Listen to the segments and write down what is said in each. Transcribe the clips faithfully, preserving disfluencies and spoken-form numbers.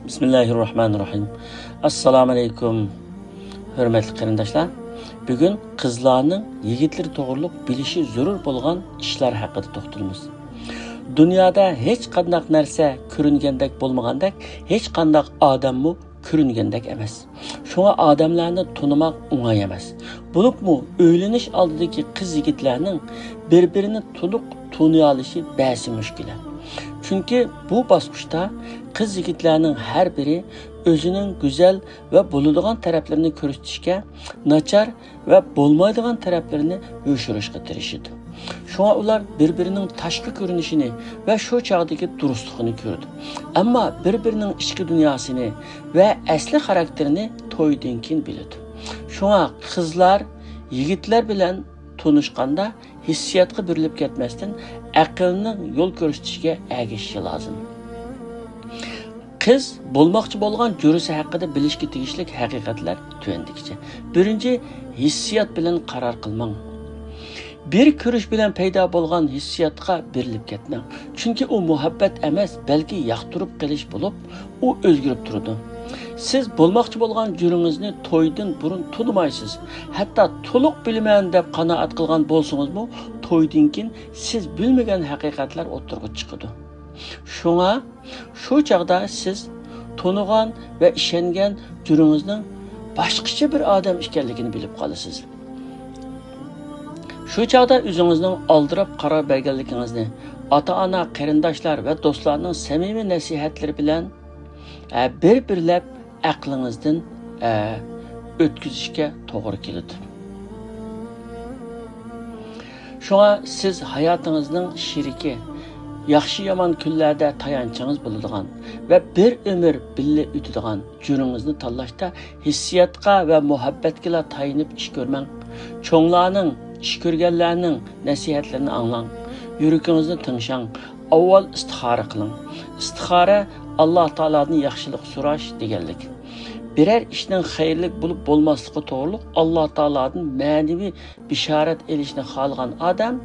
بىسمىللاھىررەھمانىررەھىم. ئەسسالامۇئەلەيكۇم، ھۆرمەتلىك قېرىنداشلار. بۈگۈن قىزلارنىڭ يىگىتلىرى توغرۇلۇق بىلىشى زۆرۈر بولغان ئىشلار ھەققىدە توختىلىمىز. دۇنيادا ھېچقانداق نەرسە كۆرۈنگەندەك بولمىغاندەك، ھېچقانداق ئادەممۇ كۆرۈنگەندەك ئەمەس. شۇڭا ئادەملەرنى تونۇماق ئوڭاي ئەمەس. بولۇپمۇ ئۆيلىنىش ئالدىدىكى قىز-يىگىتلەرنىڭ بىر-بىرىنى تولۇق تونۇيالىشى بەسى مۈشكۈلە. چۈنكى بۇ باسقۇچتا قىز-يىگىتلەرنىڭ ھەر بىرى ئۆزىنىڭ گۈزەل ۋە بولىدىغان تەرەپلىرىنى كۆرسىتىشكە، ناچار ۋە بولمايدىغان تەرەپلىرىنى يوشۇرۇشقا تىرىشىدۇ. شۇڭا ئۇلار بىر-بىرىنىڭ تاشقى كۆرۈنۈشىنى ۋە شۇ چاغدىكى دۇرۇسلۇقىنى كۆرىدۇ. ئەمما بىر-بىرىنىڭ ئىچكى دۇنياسىنى ۋە ئەسلى خاراكتېرىنى تويدىن كېيىن بىلىدۇ. شۇڭا قىزلار يىگىتلەر بىلەن تونۇشقاندا ھېسسىياتقا بېرىلىپ كەتمەستىن، ئەقىلنىڭ يول كۆرسىتىشىگە ئەگىشىشى لازىم. قىز بولماقچى بولغان جۈرىسى ھەققىدە بىلىشكە تېگىشلىك ھەقىقەتلەر تۆۋەندىكىچە. بىرىنچى، ھېسسىيات بىلەن قارار قىلماڭ. بىر كۆرۈش بىلەن پەيدا بولغان ھېسسىياتقا بېرىلىپ كەتمەڭ. چۈنكى ئۇ مۇھەببەت ئەمەس، بەلكى ياقتۇرۇپ قېلىش بولۇپ، ئۇ ئۆزگىرىپ تۇرىدۇ. سىز بولماقچى بولغان جۈرىڭىزنى تويدىن بۇرۇن تونۇمايسىز. ھەتتا تولۇق بىلىمەن دەپ قانائەت قىلغان بولسىڭىزمۇ، تويدىن كېيىن سىز بىلمىگەن ھەقىقەتلەر ئوتتۇرىغا چىقىدۇ. شۇڭا شۇ چاغدا سىز تونۇغان ۋە ئىشەنگەن جۈرىڭىزنىڭ باشقىچە بىر ئادەم ئىكەنلىكىنى بىلىپ قالىسىز. شۇ چاغدا ئۆزىڭىزنىڭ ئالدىراپ قارار بەرگەنلىكىڭىزنى ئاتا-ئانا، قېرىنداشلار ۋە دوستلارنىڭ سەمىمىي نەسىھەتلىرى بىلەن، ئە، بىر-بىرلەپ ئەقلىڭىزدىن، ئە، ئۆتكۈزۈشكە توغرا كېلىدۇ. شۇڭا سىز ھاياتىڭىزنىڭ شېرىكى، ياخشى-يامان كۈنلەردە تايانچىڭىز بولىدىغان ۋە بىر ئۆمۈر بىللە ئۆتىدىغان جۈرىڭىزنى تاللاشتا ھېسسىياتقا ۋە مۇھەببەتكىلا تايىنىپ ئىش كۆرمەڭ. چوڭلارنىڭ، ئىش كۆرگەنلەرنىڭ نەسىھەتلىرىنى ئاڭلاڭ. يۈرىكىڭىزنى تىڭشاڭ. ئاۋۋال ئىستىخارە قىلىڭ. ئىستىخارە ئاللا تائالادىن ياخشىلىق سوراش دېگەنلىك. بىرەر ئىشنىڭ خەيرلىك بولۇپ بولماسلىقى توغرۇلۇق ئاللا تائالادىن مەنىۋى بېشارەت ئېلىشنى خالىغان ئادەم،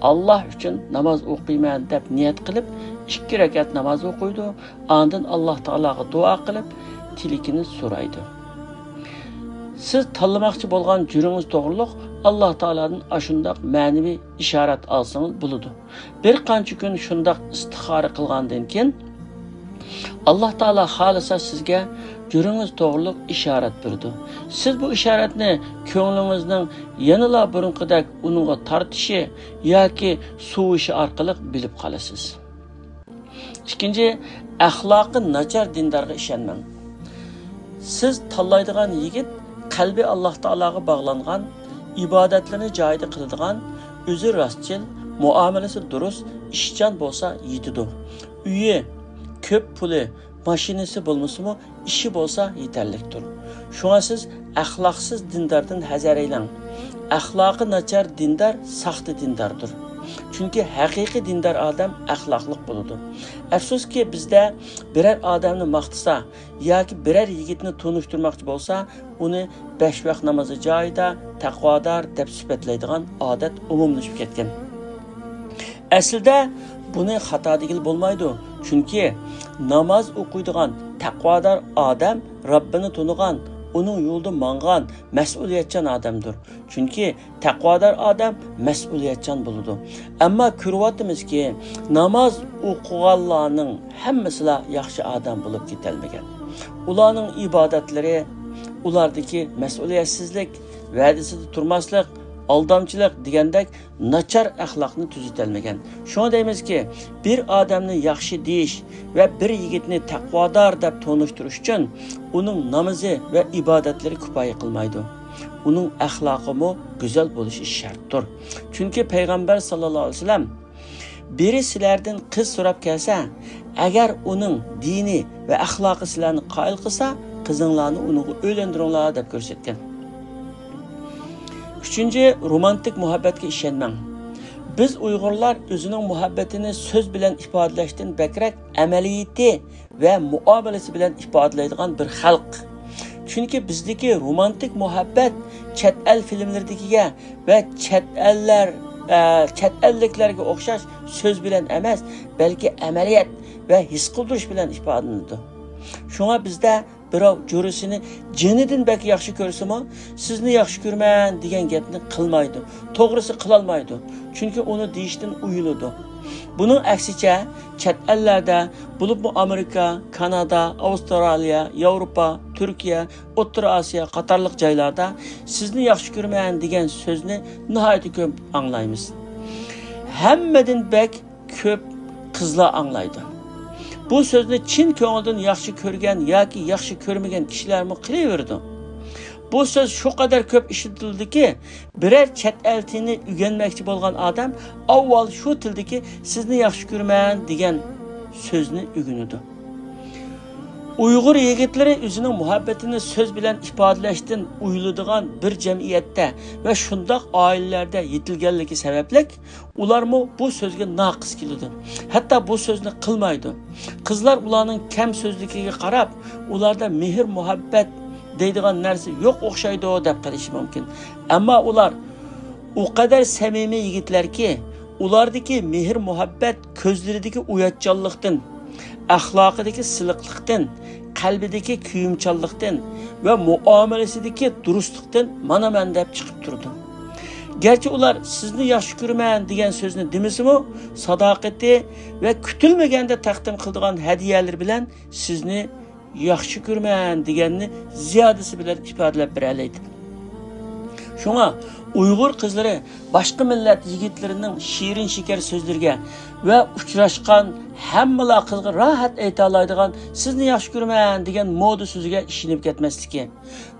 ئاللا ئۈچۈن ناماز ئوقۇيمەن دەپ نىيەت قىلىپ، ئىككى رەكەت ناماز ئوقۇيدۇ، ئاندىن ئاللا تائالاغا دۇئا قىلىپ، تىلىكىنى سورايدۇ. سىز تاللىماقچى بولغان جۈرىڭىز توغرۇلۇق ئاللا تائالادىن ئاشۇنداق مەنىۋى ئىشارەت ئالسىڭىز بولىدۇ. بىر قانچە كۈن شۇنداق ئىستىخارە قىلغاندىن كېيىن، ئاللا تائالا خالىسا سىزگە جۈرىڭىز توغرۇلۇق ئىشارەت بېرىدۇ. سىز بۇ ئىشارەتنى كۆڭلىڭىزنىڭ يەنىلا بۇرۇنقىدەك ئۇنىڭغا تارتىشى ياكى سوۋۇشى ئارقىلىق بىلىپ قالىسىز. ئىككىنچى، ئەخلاقى ناچار دىندارغا ئىشەنمەڭ. سىز تاللايدىغان يىگىت قەلبى ئاللا تائالاغا باغلانغان، ئىبادەتلىرىنى جايىدا قىلىدىغان، ئۆزى راستچىل، مۇئامىلىسى دۇرۇس، ئىشچان بولسا يېتىدۇ. ئۆيى، كۆپ پۇلى، ماشىنىسى بولمىسىمۇ، ئىشى بولسا يېتەرلىكتۇر. شۇڭا سىز ئەخلاقسىز دىنداردىن ھەزەر ئەيلەڭ. ئەخلاقى ناچار دىندار ساختا دىنداردۇر. چۈنكى ھەقىقىي دىندار ئادەم ئەخلاقلىق بولىدۇ. ئەپسۇسكى، بىزدە بىرەر ئادەمنى ماختىسا ياكى بىرەر يىگىتنى تونۇشتۇرماقچى بولسا، ئۇنى بەش ۋاق نامازى جايىدا، تەقۋادار دەپ سۈپەتلەيدىغان ئادەت ئومۇملىشىپ كەتكەن. ئەسلىدە بۇنى خاتا دېگىلى بولمايدۇ. چۈنكى ناماز ئوقۇيدىغان، تەقۋادار ئادەم رەببىنى تونۇغان، ئۇنىڭ يولىدا ماڭغان، مەسئۇلىيەتچان ئادەمدۇر. چۈنكى تەقۋادار ئادەم مەسئۇلىيەتچان بولىدۇ. ئەمما كۆرۈۋاتىمىزكى، ناماز ئوقۇغانلارنىڭ ھەممىسىلا ياخشى ئادەم بولۇپ كېتەلمىگەن. ئۇلارنىڭ ئىبادەتلىرى، ئۇلاردىكى مەسئۇلىيەتسىزلىك، ۋەدىسىدە تۇرماسلىق، ئالدامچىلىق دېگەندەك ناچار ئەخلاقنى تۈزىتەلمىگەن. شۇڭا دەيمىزكى، بىر ئادەمنى ياخشى دېيىش ۋە بىر يىگىتنى تەقۋادار دەپ تونۇشتۇرۇش ئۈچۈن ئۇنىڭ نامىزى ۋە ئىبادەتلىرى كۇپايە قىلمايدۇ. ئۇنىڭ ئەخلاقىمۇ گۈزەل بولۇشى شەرتتۇر. چۈنكى پەيغەمبەر ساللاللاھۇ ئەلەيھى ۋەسەللەم، بىرى سىلەردىن قىز سوراپ كەلسە، ئەگەر ئۇنىڭ دىنى ۋە ئەخلاقى سىلەرنى قايىل قىلسا، قىزىڭلارنى ئۇنىڭغا ئۆيلەندۈرۈڭلار دەپ كۆرسەتكەن. ئۈچىنچى، رومانتىك مۇھەببەتكە ئىشەنمەڭ. بىز ئۇيغۇرلار ئۆزىنىڭ مۇھەببىتىنى سۆز بىلەن ئىپادىلەشتىن بەكرەك ئەمەلىيىتى ۋە مۇئامىلىسى بىلەن ئىپادىلەيدىغان بىر خەلق. چۈنكى بىزدىكى رومانتىك مۇھەببەت چەت ئەل فىلىملىرىدىكىگە ۋە چەت ئەللەر، ئە، چەت ئەللىكلەرگە ئوخشاش سۆز بىلەن ئەمەس، بەلكى ئەمەلىيەت ۋە ھېس قىلدۇرۇش بىلەن ئىپادىلىنىدۇ. شۇڭا بىزدە بىراۋ جورىسىنى جېنىدىن بەك ياخشى كۆرسىمۇ، سىزنى ياخشى كۆرىمەن دېگەن گەپنى قىلمايدۇ. توغرىسى قىلالمايدۇ. چۈنكى ئۇنى دېيىشتىن ئۇيىلىدۇ. بۇنىڭ ئەكسىچە، چەت ئەللەردە، بولۇپمۇ ئامېرىكا، كانادا، ئاۋسترالىيە، ياۋروپا، تۈركىيە، ئوتتۇرا ئاسىيا قاتارلىق جايلاردا سىزنى ياخشى كۆرىمەن دېگەن سۆزنى ناھايىتى كۆپ ئاڭلايمىز. ھەممىدىن بەك كۆپ قىزلار ئاڭلايدۇ. بۇ سۆزنى چىن كۆڭلىدىن ياخشى كۆرگەن ياكى ياخشى كۆرمىگەن كىشىلەرمۇ قىلىۋېرىدۇ. بۇ سۆز شۇ قەدەر كۆپ ئىشلىتىلدىكى، بىرەر چەت ئەل تىلىنى ئۆگەنمەكچى بولغان ئادەم ئاۋۋال شۇ تىلدىكى «سىزنى ياخشى كۆرىمەن» دېگەن سۆزنى ئۆگىنىدۇ. ئۇيغۇر يىگىتلىرى ئۆزىنىڭ مۇھەببىتىنى سۆز بىلەن ئىپادىلەشتىن ئۇيىلىدىغان بىر جەمئىيەتتە ۋە شۇنداق ئائىلىلەردە يېتىلگەنلىكى سەۋەبلىك، ئۇلارمۇ بۇ سۆزگە ناقىس كېلىدۇ. ھەتتا بۇ سۆزنى قىلمايدۇ. قىزلار ئۇلارنىڭ كەم سۆزلۈكىگە قاراپ، ئۇلاردا مېھىر-مۇھەببەت دەيدىغان نەرسە يوق ئوخشايدۇ دەپ قېلىشى مۇمكىن. ئەمما ئۇلار ئۇ قەدەر سەمىمىي يىگىتلەركى، ئۇلاردىكى مېھىر-مۇھەببەت كۆزلىرىدىكى ئۇياتچانلىقتىن، ئەخلاقىدىكى سىلىقلىقتىن، قەلبىدىكى كۆيۈمچانلىقتىن ۋە مۇئامىلىسىدىكى دۇرۇسلۇقتىن مانا مەن دەپ چىقىپ تۇرىدۇ. گەرچە ئۇلار «سىزنى ياخشى كۆرىمەن» دېگەن سۆزنى دېمىسىمۇ، ساداقىتى ۋە كۈتۈلمىگەندە تەقدىم قىلىدىغان ھەدىيەلىرى بىلەن «سىزنى ياخشى كۆرىمەن» دېگەننى زىيادىسى بىلەن ئىپادىلەپ بېرەلەيدۇ. شۇڭا ئۇيغۇر قىزلىرى باشقا مىللەت يىگىتلىرىنىڭ شېرىن-شېكەر سۆزلىرىگە ۋە ئۇچراشقان ھەممىلا قىزغا راھەت ئېيتالايدىغان «سىزنى ياخشى كۆرىمەن» دېگەن مودا سۆزىگە ئىشىنىپ كەتمەسلىكى،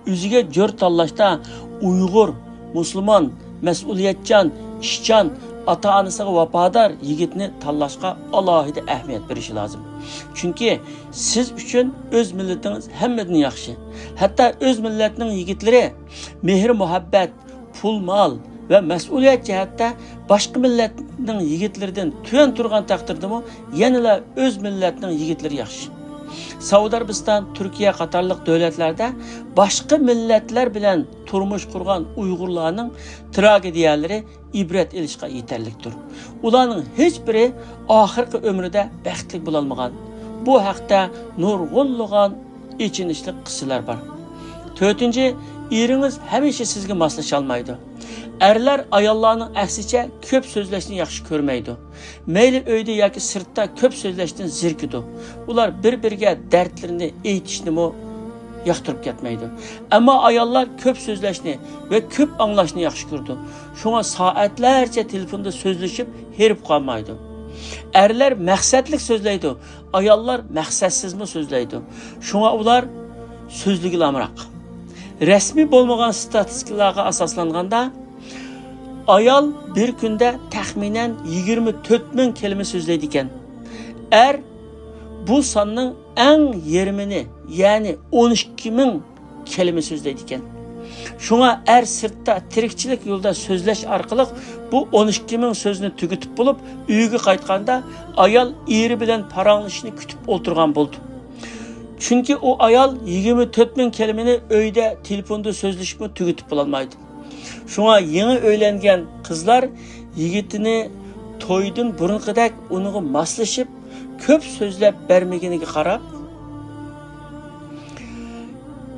ئۆزىگە جور تاللاشتا ئۇيغۇر، مۇسۇلمان، مەسئۇلىيەتچان، ئىشچان، ئاتا-ئانىسىغا ۋاپادار يىگىتنى تاللاشقا ئالاھىدە ئەھمىيەت بېرىشى لازىم. چۈنكى سىز ئۈچۈن ئۆز مىللىتىڭىز ھەممىدىن ياخشى. ھەتتا ئۆز مىللەتنىڭ يىگىتلىرى مېھىر-مۇھەببەت، پۇل-مال ۋە مەسئۇلىيەت جەھەتتە باشقا مىللەتنىڭ يىگىتلىرىدىن تۆۋەن تۇرغان تەقدىردىمۇ، يەنىلا ئۆز مىللەتنىڭ يىگىتلىرى ياخشى. سەئۇدى ئەرەبىستان، تۈركىيە قاتارلىق دۆلەتلەردە باشقا مىللەتلەر بىلەن تۇرمۇش قۇرغان ئۇيغۇرلارنىڭ تراگېدىيەلىرى ئىبرەت ئېلىشقا يېتەرلىكتۇر. ئۇلارنىڭ ھېچبىرى ئاخىرقى ئۆمرىدە بەختلىك بولالمىغان. بۇ ھەقتە نۇرغۇنلىغان ئېچىنىشلىق قىسسىلەر بار. تۆتىنچى، ئېرىڭىز ھەمىشە سىزگە ماسلىشالمايدۇ. ئەرلەر ئاياللارنىڭ ئەكسىچە كۆپ سۆزلەشنى ياخشى كۆرمەيدۇ. مەيلى ئۆيدە ياكى سىرتتا كۆپ سۆزلەشتىن زېرىكىدۇ. ئۇلار بىر-بىرىگە دەردلىرىنى ئېيتىشنىمۇ ياقتۇرۇپ كەتمەيدۇ. ئەمما ئاياللار كۆپ سۆزلەشنى ۋە كۆپ ئاڭلاشنى ياخشى كۆرىدۇ. شۇڭا سائەتلەرچە تېلېفوندا سۆزلىشىپ ھېرىپ قالمايدۇ. ئەرلەر مەقسەتلىك سۆزلەيدۇ، ئاياللار مەقسەتسىزمۇ سۆزلەيدۇ. شۇڭا ئۇلار سۆزلىگىلى ئامراق. رەسمىي بولمىغان ستاتىستىكىلارغا ئاساسلانغاندا، ئايال بىر كۈندە تەخمىنەن يىگىرمە تۆت مىڭ كەلىمە سۆزلەيدىكەن. ئەر بۇ ساننىڭ ئەڭ يېرىمىنى، يەنى ئون ئىككى مىڭ كەلىمە سۆزلەيدىكەن. شۇڭا ئەر سىرتتا تىرىكچىلىك يولىدا سۆزلەش ئارقىلىق بۇ ئون ئىككى مىڭ سۆزنى تۈگىتىپ بولۇپ، ئۆيىگە قايتقاندا ئايال ئېرى بىلەن پاراڭلىشىشنى كۈتۈپ ئولتۇرغان بولىدۇ. چۈنكى ئۇ ئايال يىگىرمە تۆت مىڭ كەلىمىنى ئۆيدە تېلېفوندا سۆزلىشىپمۇ تۈگىتىپ بولالمايدۇ. شۇڭا يېڭى ئۆيلەنگەن قىزلار يىگىتىنى تويدىن بۇرۇنقىدەك ئۇنىڭغا ماسلىشىپ، كۆپ سۆزلەپ بەرمىگىنىگە قاراپ،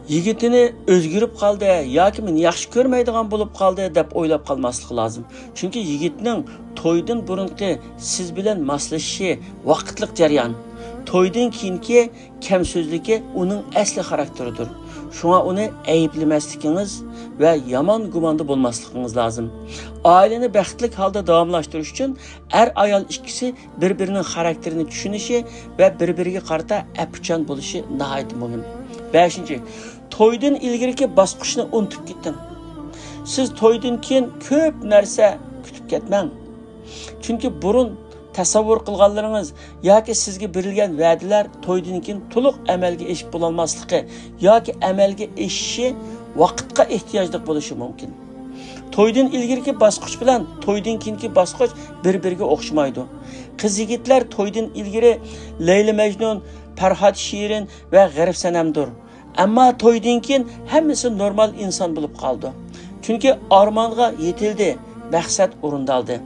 يىگىتىنى ئۆزگىرىپ قالدى ياكى مېنى ياخشى كۆرمەيدىغان بولۇپ قالدى دەپ ئويلاپ قالماسلىق لازىم. چۈنكى يىگىتنىڭ تويدىن بۇرۇنقى سىز بىلەن ماسلىشىشى ۋاقىتلىق جەريان. تويدىن كېيىنكى كەم سۆزلۈكى ئۇنىڭ ئەسلى خاراكتېرىدۇر. شۇڭا ئۇنى ئەيىبلىمەسلىكىڭىز ۋە يامان گۇماندا بولماسلىقىڭىز لازىم. ئائىلىنى بەختلىك ھالدا داۋاملاشتۇرۇش ئۈچۈن ئەر-ئايال ئىككىسى بىر-بىرىنىڭ خاراكتېرىنى چۈشىنىشى ۋە بىر-بىرىگە قارىتا ئەپۇچان بولۇشى ناھايىتى مۇھىم. بەشىنچى، تويدىن ئىلگىرىكى باسقۇچنى ئۇنتۇپ كېتىڭ. سىز تويدىن كېيىن كۆپ نەرسە كۈتۈپ كەتمەڭ. چۈنكى بۇرۇن تەسەۋۋۇر قىلغانلىرىڭىز ياكى سىزگە بېرىلگەن ۋەدىلەر تويدىن كېيىن تولۇق ئەمەلگە ئېشىپ بولالماسلىقى ياكى ئەمەلگە ئېشىشى ۋاقىتقا ئېھتىياجلىق بولۇشى مۇمكىن. تويدىن ئىلگىرىكى باسقۇچ بىلەن تويدىن كېيىنكى باسقۇچ بىر-بىرىگە ئوخشىمايدۇ. قىز-يىگىتلەر تويدىن ئىلگىرى لەيلى مەجنۇن، پەرھات شېرىن ۋە غېرىب سەنەمدۇر. ئەمما تويدىن كېيىن ھەممىسى نورمال ئىنسان بولۇپ قالىدۇ. چۈنكى ئارمانغا يېتىلدى، مەقسەت ئورۇندالدى.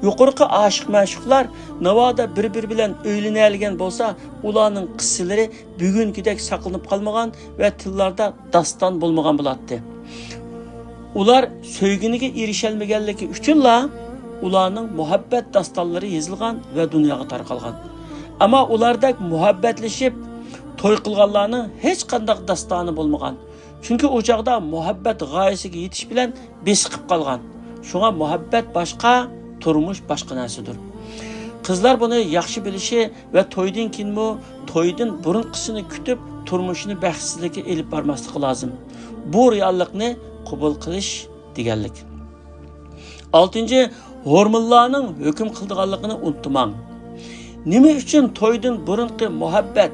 يۇقىرىقى ئاشىق-مەشۇقلار ناۋادا بىر-بىرى بىلەن ئۆيلىنەلىگەن بولسا، ئۇلارنىڭ قىسسىلىرى بۈگۈنكىدەك ساقلىنىپ قالمىغان ۋە تىللاردا داستان بولمىغان بولاتتى. ئۇلار سۆيگىنىگە ئېرىشەلمىگەنلىكى ئۈچۈنلا ئۇلارنىڭ مۇھەببەت داستانلىرى يېزىلغان ۋە دۇنياغا تارقالغان. ئەمما ئۇلاردەك مۇھەببەتلىشىپ توي قىلغانلارنىڭ ھېچقانداق داستانى بولمىغان. چۈنكى ئۇ چاغدا مۇھەببەت غايىسىگە يېتىش بىلەن بېسىقىپ قالغان. شۇڭا مۇھەببەت باشقا، تۇرمۇش باشقا نەرسىدۇر. قىزلار بۇنى ياخشى بىلىشى ۋە تويدىن كېيىنمۇ تويدىن بۇرۇنقىسىنى كۈتۈپ، تۇرمۇشىنى بەختسىزلىككە ئېلىپ بارماسلىقى لازىم. بۇ رېئاللىقنى قوبۇل قىلىش دېگەنلىك. ئالتىنچى، ھورمونلارنىڭ ھۆكۈم قىلىدىغانلىقىنى ئۇنتۇماڭ. نېمە ئۈچۈن تويدىن بۇرۇنقى مۇھەببەت،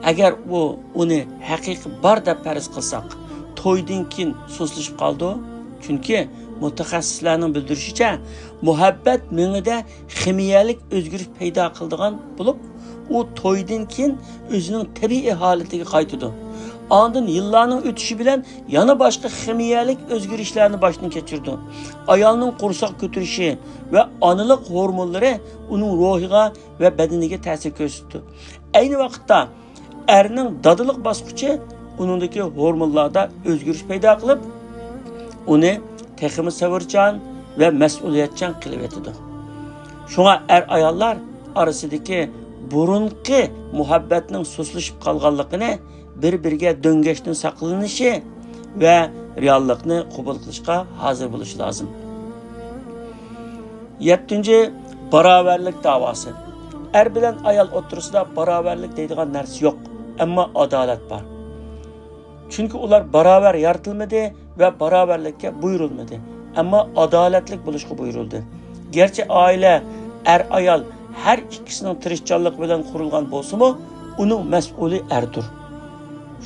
ئەگەر ئۇ ئۇنى ھەقىقىي بار دەپ پەرەز قىلساق، تويدىن كېيىن سۇسلىشىپ قالىدۇ؟ چۈنكى مۇتەخەسسىسلەرنىڭ بىلدۈرۈشىچە، مۇھەببەت مېڭىدە خىمىيەلىك ئۆزگىرىش پەيدا قىلىدىغان بولۇپ، ئۇ تويدىن كېيىن ئۆزىنىڭ تەبىئىي ھالىتىگە قايتىدۇ. ئاندىن يىللارنىڭ ئۆتۈشى بىلەن يەنە باشقا خىمىيەلىك ئۆزگىرىشلەرنى باشتىن كەچۈرىدۇ. ئايالنىڭ قورساق كۆتۈرۈشى ۋە ئانىلىق ھورمونلىرى ئۇنىڭ روھىغا ۋە بەدىنىگە تەسىر كۆرسىتىدۇ. ئەينى ۋاقىتتا ئەرنىڭ دادىلىق باسقۇچى ئۇنىڭدىكى ھورمونلاردا ئۆزگىرىش پەيدا قىلىپ، ئۇنى تېخىمۇ سەۋرچان ۋە مەسئۇلىيەتچان قىلىۋېتىدۇ. شۇڭا ئەر-ئاياللار ئارىسىدىكى بۇرۇنقى مۇھەببەتنىڭ سۇسلىشىپ قالغانلىقىنى، بىر-بىرىگە دۆڭگەشتىن ساقلىنىشى ۋە رېئاللىقنى قوبۇل قىلىشقا ھازىر بولۇشى لازىم. يەتتىنچى، باراۋەرلىك داۋاسى. ئەر بىلەن ئايال ئوتتۇرىسىدا باراۋەرلىك دەيدىغان نەرسە يوق، ئەمما ئادالەت بار. چۈنكى ئۇلار باراۋەر يارىتىلمىدى ۋە باراۋەرلىككە بۇيرۇلمىدى، ئەمما ئادالەتلىك بولۇشقا بۇيرۇلدى. گەرچە ئائىلە، ئەر-ئايال ھەر ئىككىسىنىڭ تىرىشچانلىقى بىلەن قۇرۇلغان بولسىمۇ، ئۇنىڭ مەسئۇلى ئەردۇر.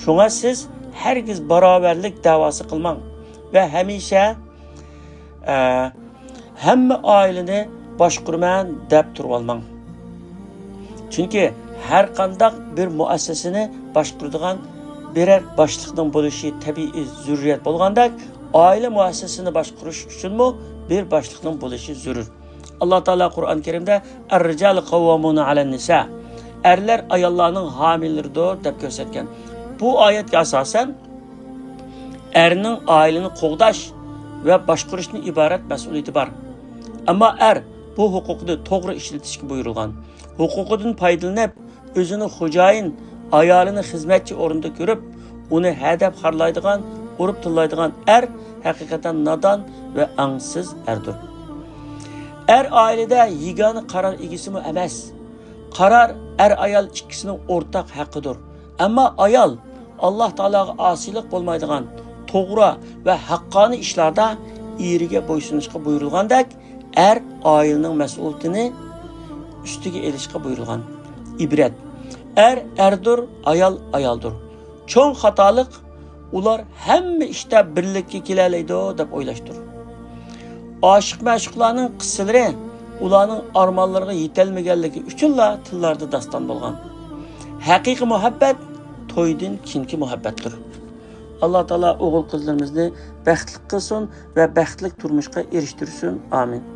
شۇڭا سىز ھەرگىز باراۋەرلىك دەۋاسى قىلماڭ ۋە ھەمىشە، ئە، ھەممە ئائىلىنى باشقۇرىمەن دەپ تۇرۇۋالماڭ. چۈنكى ھەر قانداق بىر مۇئەسسەسىنى باشقۇرىدىغان بىرەر باشلىقنىڭ بولۇشى تەبىئىي زۆرۈرىيەت بولغاندەك، ئائىلە مۇئەسسەسىنى باشقۇرۇش ئۈچۈنمۇ بىر باشلىقنىڭ بولۇشى زۆرۈر. ئاللا تائالا قۇرئان كەرىمدە «ئەر-رىجالۇ قەۋۋامۇنە ئەلەن نىسا»، ئەرلەر ئاياللارنىڭ ھامىيلىرىدۇر دەپ كۆرسەتكەن. بۇ ئايەتكە ئاساسەن، ئەرنىڭ ئائىلىنى قوغداش ۋە باشقۇرۇشتىن ئىبارەت مەسئۇلىيىتى بار. ئەمما ئەر بۇ ھوقۇقىنى توغرا ئىشلىتىشكە بۇيرۇلغان. ھوقۇقىدىن پايدىلىنىپ، ئۆزىنى خوجايىن، ئايالىنى خىزمەتچى ئورنىدا كۆرۈپ، ئۇنى ھەدەپ خارلايدىغان، ئۇرۇپ تىللايدىغان ئەر ھەقىقەتەن نادان ۋە ئاڭسىز ئەردۇر. ئەر ئائىلىدە يېگانە قارار ئىگىسىمۇ ئەمەس. قارار ئەر-ئايال ئىككىسىنىڭ ئورتاق ھەققىدۇر. ئەمما ئايال ئاللا تائالاغا ئاسىيلىق بولمايدىغان، توغرا ۋە ھەققانىي ئىشلاردا ئېرىگە بويسۇنۇشقا بۇيرۇلغاندەك، ئەر ئائىلىنىڭ مەسئۇلىيىتىنى ئۈستىگە ئېلىشقا بۇيرۇلغان. ئىبرەت. ئەر ئەردۇر، ئايال ئايالدۇر. چوڭ خاتالىق ئۇلار ھەممە ئىشتا بىرلىككە كېلەلەيدۇ دەپ ئويلاشتۇر. ئاشىق-مەشۇقلارنىڭ قىسسىلىرى ئۇلارنىڭ ئارمانلىرىغا يېتەلمىگەنلىكى ئۈچۈنلا تىللاردا داستان بولغان. ھەقىقىي مۇھەببەت تويدىن كېيىنكى مۇھەببەتتۇر. ئاللا تائالا ئوغۇل-قىزلىرىمىزنى بەختلىك قىلسۇن ۋە بەختلىك تۇرمۇشقا ئېرىشتۈرسۇن. ئامىن.